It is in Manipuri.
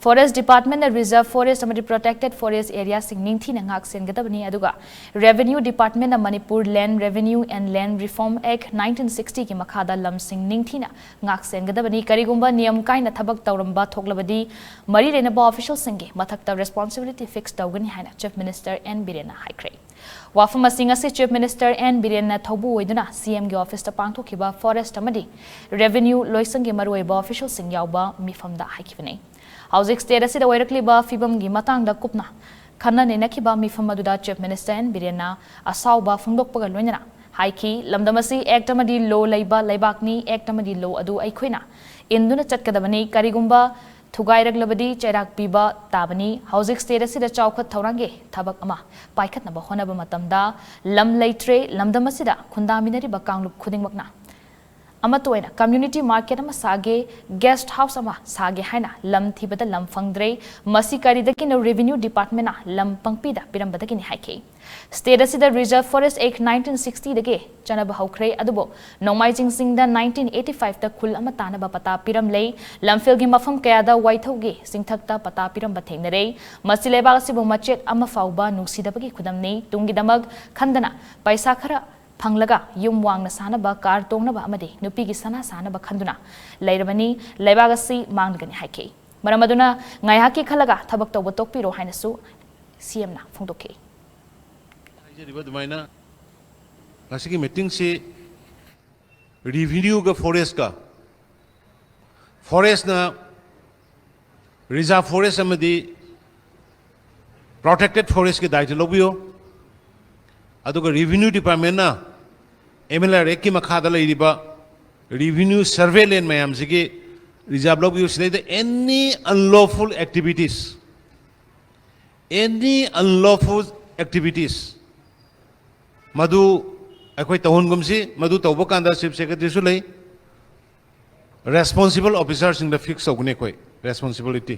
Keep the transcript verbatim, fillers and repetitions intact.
Forest Department ꯅ Reserve Forest ꯑꯃꯗꯤ Protected Forest Area ꯁꯤꯡ ꯅꯤꯡꯊꯤꯅ ꯉꯥꯛ ꯁꯦꯟꯒꯗꯕꯅꯤ, ꯑꯗꯨꯒ Revenue Department ꯅ Manipur Land Revenue and Land Reform Act nineteen sixty ꯒꯤ ꯃꯈꯥꯗ ꯂꯝꯁꯤꯡ ꯅꯤꯡꯊꯤꯅ ꯉꯥꯛ ꯁꯦꯟꯒꯗꯕꯅꯤ꯫ ꯀꯔꯤꯒꯨꯝꯕ ꯅꯤꯌꯝ ꯀꯥꯏꯅ ꯊꯕꯛ ꯇꯧꯔꯝꯕ ꯊꯣꯛꯂꯕꯗꯤ ꯃꯔꯤ ꯂꯩꯅꯕ official ꯁꯤꯡꯒꯤ ꯃꯊꯛꯇ responsibility fix ꯇꯧꯒꯅꯤ ꯍꯥꯏꯅ Chief Minister N ꯕꯤꯔꯦꯟꯅ ꯍꯥꯏꯈ꯭ꯔꯦ꯫ ꯋꯥꯐꯝ ꯑꯁꯤ ꯉꯁꯤ Chief Minister N ꯕꯤꯔꯦꯟꯅ ꯊꯧꯕꯨ ꯑꯣꯏꯗꯨꯅ C M ꯒꯤ office ꯇ ꯄꯥꯡꯊꯣꯛꯈꯤꯕ Forest ꯑꯃꯗꯤ Revenue ꯂꯣꯏꯁꯪꯒꯤ ꯃꯔꯨꯑꯣꯏꯕ official ꯁꯤꯡ ꯌꯥꯎꯕ ꯃꯤꯐꯝꯗ ꯍꯥꯏꯈꯤꯕꯅꯤ꯫ ꯍꯧꯖꯤꯛ state ꯑꯁꯤꯗ ꯑꯣꯏꯔꯛꯂꯤꯕ ꯐꯤꯕꯝꯒꯤ ꯃꯇꯥꯡꯗ ꯀꯨꯞꯅ ꯈꯟꯅ ꯅꯩꯅꯈꯤꯕ ꯃꯤꯐꯝ ꯑꯗꯨꯗ Chief Minister N ꯕꯤꯔꯦꯟꯅ ꯑꯁꯥꯎꯕ ꯐꯣꯡꯗꯣꯛꯄꯒ ꯂꯣꯏꯅꯅ ꯍꯥꯏꯈꯤ, ꯂꯝꯗꯝ ꯑꯁꯤ Act ꯑꯃꯗꯤ law ꯂꯩꯕ ꯂꯩꯕꯥꯛꯅꯤ꯫ Act ꯑꯃꯗꯤ law ꯑꯗꯨ ꯑꯩꯈꯣꯏꯅ ꯏꯟꯗꯨꯅ ꯆꯠꯀꯗꯕꯅꯤ꯫ ꯀꯔꯤꯒꯨꯝꯕ ꯊꯨꯒꯥꯏꯔꯛꯂꯕꯗꯤ ꯆꯩꯔꯥꯛ ꯄꯤꯕ ꯇꯥꯕꯅꯤ꯫ ꯍꯧꯖꯤꯛ state ꯑꯁꯤꯗ ꯆꯥꯎꯈꯠ ꯊꯧꯔꯥꯡꯒꯤ ꯊꯕꯛ ꯑꯃ ꯄꯥꯏꯈꯠꯅꯕ ꯍꯣꯠꯅꯕ ꯃꯇꯝꯗ ꯂꯝ ꯂꯩꯇ꯭ꯔꯦ꯫ ꯂꯝꯗꯝ ꯑꯁꯤꯗ ꯈꯨꯟꯗꯥꯃꯤꯟꯅꯔꯤꯕ ꯀꯥꯡꯂꯨꯞ ꯈꯨꯗꯤꯡꯃꯛꯅ ꯑꯃꯠꯇ ꯑꯣꯏꯅ community market ꯑꯃ ꯁꯥꯒꯦ, guest house ꯑꯃ ꯁꯥꯒꯦ ꯍꯥꯏꯅ ꯂꯝ ꯊꯤꯕꯗ ꯂꯝ ꯐꯪꯗ꯭ꯔꯦ꯫ ꯃꯁꯤ ꯀꯔꯤꯗꯒꯤꯅꯣ? Revenue Department ꯅ ꯂꯝ ꯄꯪꯄꯤꯗ ꯄꯤꯔꯝꯕꯗꯒꯤꯅꯤ ꯍꯥꯏꯈꯤ꯫ State ꯑꯁꯤꯗ Reserve Forest Act nineteen sixty ꯗꯒꯤ ꯆꯠꯅꯕ ꯍꯧꯈ꯭ꯔꯦ, ꯑꯗꯨꯕꯨ ꯅꯣꯡꯃꯥꯏꯖꯤꯡ ꯆꯤꯡꯗ nineteen eighty five ꯇ ꯈꯨꯜ ꯑꯃ ꯇꯥꯅꯕ ꯄꯇꯥ ꯄꯤꯔꯝꯂꯦ꯫ ꯂꯝꯐꯦꯜꯒꯤ ꯃꯐꯝ ꯀꯌꯥꯗ ꯋꯥꯏꯊꯧꯒꯤ ꯆꯤꯡꯊꯛꯇ ꯄꯇꯥ ꯄꯤꯔꯝꯕ ꯊꯦꯡꯅꯔꯦ꯫ ꯃꯁꯤ ꯂꯩꯕꯥꯛ ꯑꯁꯤꯕꯨ ꯃꯆꯦꯠ ꯑꯃ ꯐꯥꯎꯕ ꯅꯨꯡꯁꯤꯗꯕꯒꯤ ꯈꯨꯗꯝꯅꯤ꯫ ꯇꯨꯡꯒꯤꯗꯃꯛ ꯈꯟꯗꯅ ꯄꯩꯁꯥ ꯈꯔ ꯐꯪꯂꯒ ꯌꯨꯝ ꯋꯥꯡꯅ ꯁꯥꯅꯕ, car ꯇꯣꯡꯅꯕ ꯑꯃꯗꯤ ꯅꯨꯄꯤꯒꯤ ꯁꯅꯥ ꯁꯥꯅꯕ ꯈꯟꯗꯨꯅ ꯂꯩꯔꯕꯅꯤ꯫ ꯂꯩꯕꯥꯛ ꯑꯁꯤ ꯃꯥꯡꯂꯒꯅꯤ ꯍꯥꯏꯈꯤ꯫ ꯃꯔꯝ ꯑꯗꯨꯅ ꯉꯥꯏꯍꯥꯛꯀꯤ ꯈꯜꯂꯒ ꯊꯕꯛ ꯇꯧꯕ ꯇꯣꯛꯄꯤꯔꯣ ꯍꯥꯏꯅꯁꯨ C M ꯅ ꯐꯣꯡꯗꯣꯛꯈꯤ꯫ ꯍꯥꯏꯖꯔꯤꯕ ꯑꯗꯨꯃꯥꯏꯅ ꯉꯁꯤꯒꯤ meeting ꯁꯤ revenue ꯒ forest ꯀ, forest ꯅ reserve forest ꯑꯃꯗꯤ protected forest ꯀꯤ ꯗꯥꯏꯇ ꯂꯧꯕꯤꯌꯨ, ꯑꯗꯨꯒ revenue department ꯅ M L R Act ꯀꯤ ꯃꯈꯥꯗ ꯂꯩꯔꯤꯕ revenue survey land ꯃꯌꯥꯝꯁꯤꯒꯤ reserve ꯂꯧꯕꯤꯌꯨ꯫ ꯁꯤꯗꯩꯗ any unlawful activities, any unlawful activities ꯃꯗꯨ ꯑꯩꯈꯣꯏ ꯇꯧꯍꯟꯒꯨꯝꯁꯤ꯫ ꯃꯗꯨ ꯇꯧꯕ ꯀꯥꯟꯗ Chief Secretary ꯁꯨ ꯂꯩ, responsible officer ꯁꯤꯡꯗ fix ꯇꯧꯒꯅꯤ ꯑꯩꯈꯣꯏ responsibility꯫